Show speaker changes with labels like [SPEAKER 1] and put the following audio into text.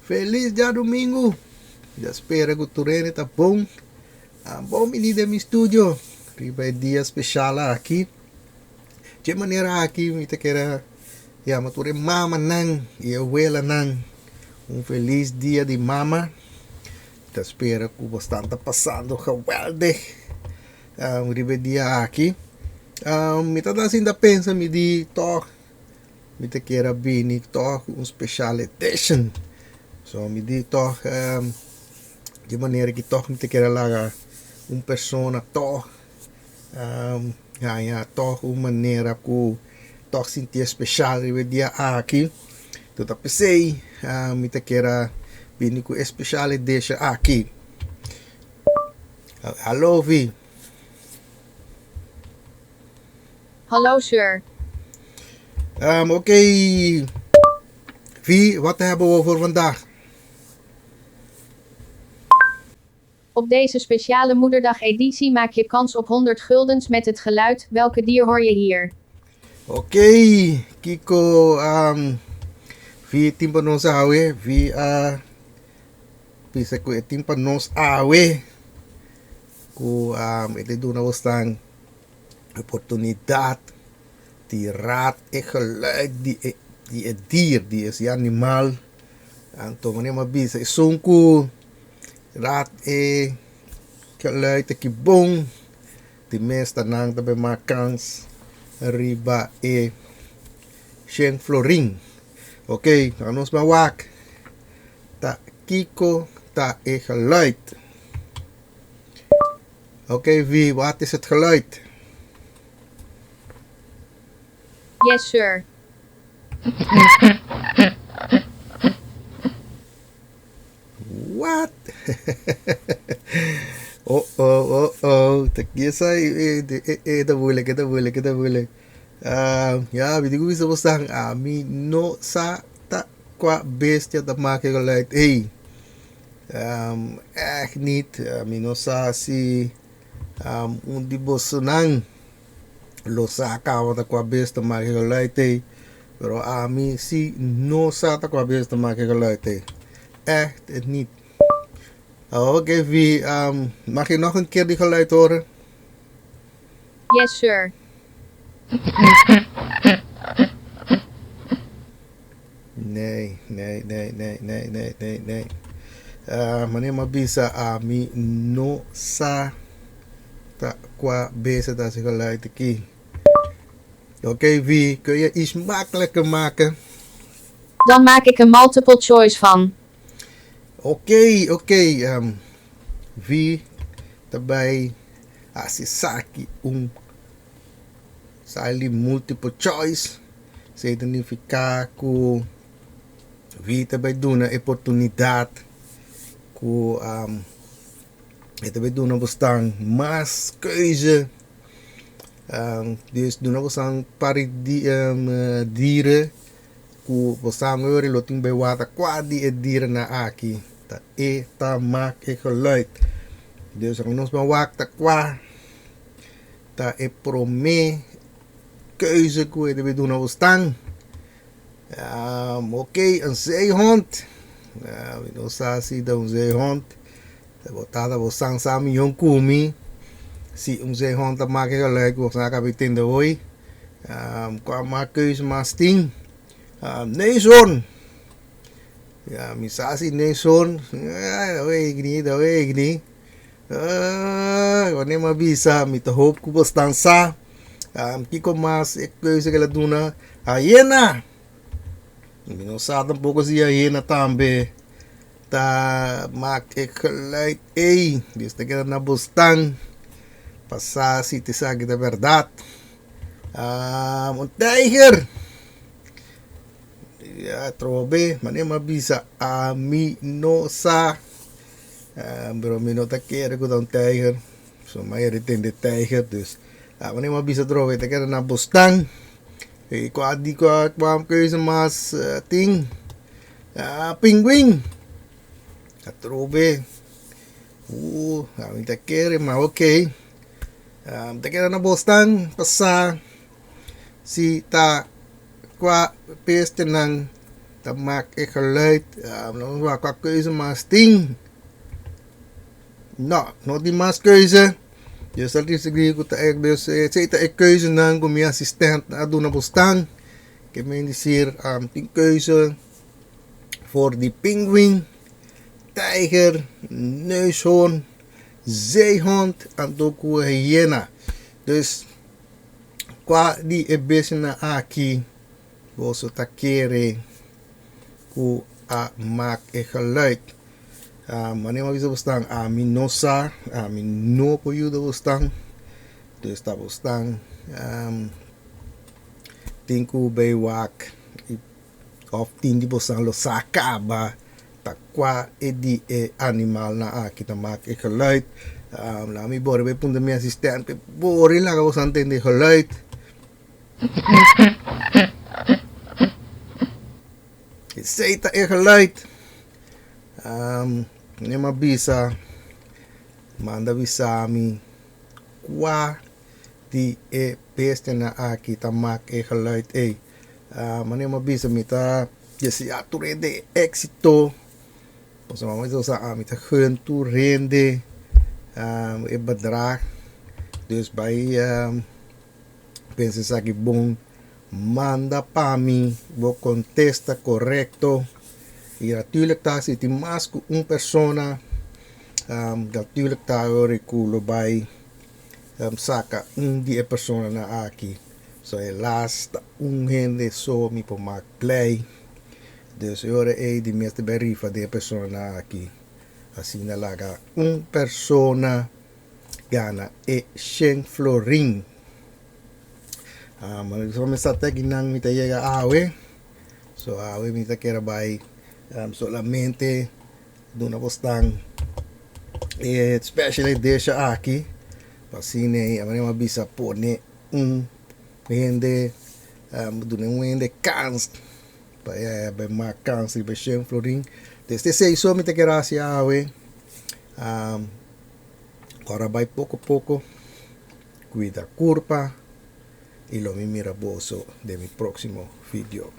[SPEAKER 1] Feliz djadumingu! Mi ta spera ku tur hende ta bon. Bon bini den mi studio riba e dia speshal aki. Dje manera aki mi ta kere yama tur e mamanan i e welanan un feliz dia di mama. Mi ta spera ku bosnan ta pasando geweldig riba e dia aki. Mi ta sinta pensa mi di tòg Mi ta kier a bini tòg ku un special edition. So mi di tòg di manera ki tòg mi ta kier a laga un persona tòg haña tòg un manera ku tòg sintié special riba e dia aki. Enton ta p'esei mi ta kier a bini ku e special edition aki. Hallo Vi.
[SPEAKER 2] Hallo sir.
[SPEAKER 1] Um, oké. Okay. Wie, wat hebben we voor vandaag?
[SPEAKER 2] Op deze speciale Moederdag-editie maak je kans op 100 guldens met het geluid Welke dier hoor je hier?
[SPEAKER 1] Oké, okay, Kiko, um, wie tin pa nos awe? Wie a bisa ku e tin pa nos awe? Ku um, e te duna bosnan oportunidat di raad e geluid di e di e dier, di e animal. Anto manera mi a bisa esun ku raad e geluid aki bon di mes ta nan ta bay mak kans riba e shen florin. Ok, laga nos ban wak ta kiko ta e geluid. Oké, wie, wat is het geluid?
[SPEAKER 2] Yes, sir.
[SPEAKER 1] Wat? oh, oh, oh, oh. Ta kiesa e e e ta moeilijk, e ta moeilijk, e ta moeilijk. Uh, ja, mi digo bisa bosnan, a mi no sa ta qua bestia ta maak e geluid. Hey. Um, echt niet. Mi no sa si um, un di bosonan lo sa caba ta cua bes ta maak e geluid ei. Pero ami si no sa ta cua bes ta maak e geluid ei. Echt het niet. Oké, Vi, um, mag ik nog een keer die geluid horen?
[SPEAKER 2] Yes, sir.
[SPEAKER 1] Nee, nee, nee, nee, nee, nee, nee, nee. Uh, meneer ma bisa a mi no sa ta qua bezig dat ze geluid aki. Oké, okay, wie kun je iets makkelijker maken?
[SPEAKER 2] Dan maak ik een multiple choice van.
[SPEAKER 1] Oké, okay, oké. Okay, um, wie daarbij asisaki un Sali multiple choice, esei ta nifiká ku vi ta bai duna e oportunidat ku e ta bai duna bosnan mas keuze, dus duna bosnan par di dieren ku bosnan ora lo tin bai wak kua di e dierennan aki ta e ta mak e geluid. Dus nos ban wak ta kua. Ta e promé keuze ku e debe duna bo stan. Um, ok, een zeehond. Uh, mi no sa si ta un zeehond. Bo tata bo san sa mihó ku mi. Si un zeehond ta make geluid ku bo sa kabi tende hoy. Um, kua mas keuze mas tin? Um, neushoorn. Ja, mi sa si neushoorn. Uh, dat weet ik niet, dat weet ik niet. Wanneer mi a bisa mi ta hoop ku bosnan sa kiko mas e keuze ku el a duna hyena. Mi no sa tampoko si hyena tambe ta mak e geluid ei. Dios ta keda na bosnan pa sa si ta esaki ta bèrdat. Un tijger. Ya atrobe manera mi a bisa ami no sa. Pero mi no ta kere ku ta un tijger. So mi a yera tende tijger dus wanneer mi a bisa atrobe ta keda na bostan i kua di kua kua keuze mas tin pinguin atrobe ami ta kere ma oke ta keda na bostan pasa si ta kua bestianan ta. Ta maak e geluid. Nos wak kua keuze mas tin. No, no tin mas keuze. Dus ta disidí ku ta e dus esei ta e keuzenan ku mi asistent a duna bo stan. Ke men disir tin keuze for di pinguin, tijger, neushoorn, zeehond anto ku hyena. Dus kua di e bestianan aki Boso ta kere ku a mak e geluid. Manera mi a bisa bosnan, ami no sa, ami no por yuda bosnan. Dus ta bosnan tin ku bay wak of tin di bosnan lo sa kaba ta kua e di e animalnan aki ta mak e geluid. Laga mi bori bay puntra mi asistente, bori laga bosnan tende e geluid. Esei ta e geluid. Nem a bisa, manda bisa mi kua di e bestianan aki ta mak e geluid ei. Manera mi a bisa mi ta deseá tur hende éksito. Pasobra mi ta sa ami ta gun tur hende e bedrag. Dus bai Pensa esaki bon, manda pa mi bo kontesta korekto. I natuurlijk ta si tin mas ku un persona, natuurlijk ta ora ku lo bai saka un di e personanan aki. So helaas ta un hende so mi por mak blei. Dus e ora ei di mester bai rifa den e personanan aki. Asina laga un persona gana e shen florin. So mi sa te kinan mi ta yega awe. So awe mi ta kere bai solamente duna bosnan e special edition aki. Pa asina e manera mi a bisa pone un hende duna un hende kans pa e bai mak kans riba e shen florin. Desde esei so mi ta kere hasi awe. Ora bai poko poko, kuida kurpa i lo mi mira boso den mi próksimo video.